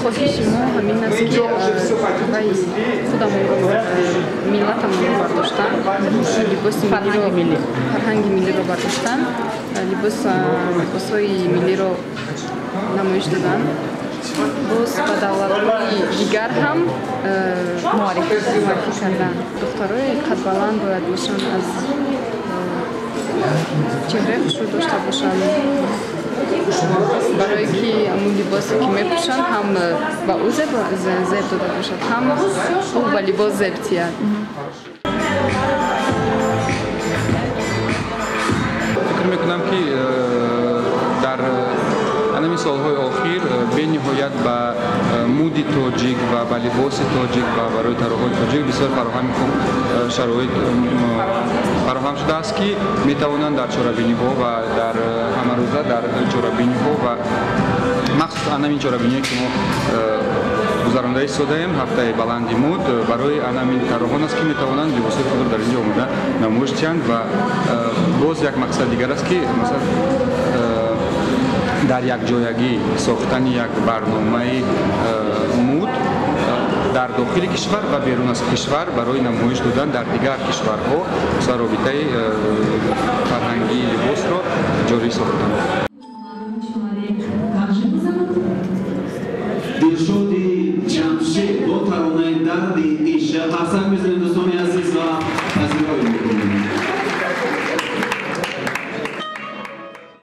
Хоҳиши мо ҳамин аст, ки вай худамонро, миллатамонро бардоштан, либоси миллиро, фарҳанги миллиро бардоштан, либосҳои миллиро намоиш додан, боз ба давлатҳои дигар ҳам муаррифӣ кардан. Духтарои қадбаланд бояд бошанд, аз чеҳраи хушрӯ дошта бошанд, барое ки ҳамун либосе ки мепӯшанд, ҳам ба ӯ зеб дода бошад, ҳам ӯ ба либос зеб тиҳад. Фикр мекунам, ки дар ҳамин солҳои охир бениҳоят ба муди тоҷик ва ба либоси тоҷик ва барои тарроҳои тоҷик бисёр фароҳами хуб шароит фароҳам шудааст, ки метавонанд дар чорабиниҳо ва дар ҳамарӯза дар чорабиниҳо ва махсусан ҳамин чорабиниҳое, ки мо гузаронда истодаем, ҳафтаи баланди муд, барои ҳамин тарроҳон аст, ки метавонанд либосҳои худро дар инҷо омода намоиш диҳанд. Ва боз як мақсад дигар аст, ки масалан дар якҷоягӣ сохтани як барномаи муд дар дохили кишвар ва берун аз кишвар барои намоиш додан дар дигар кишварҳо, робитаи фарҳангии либосро ҷорӣ сохтан.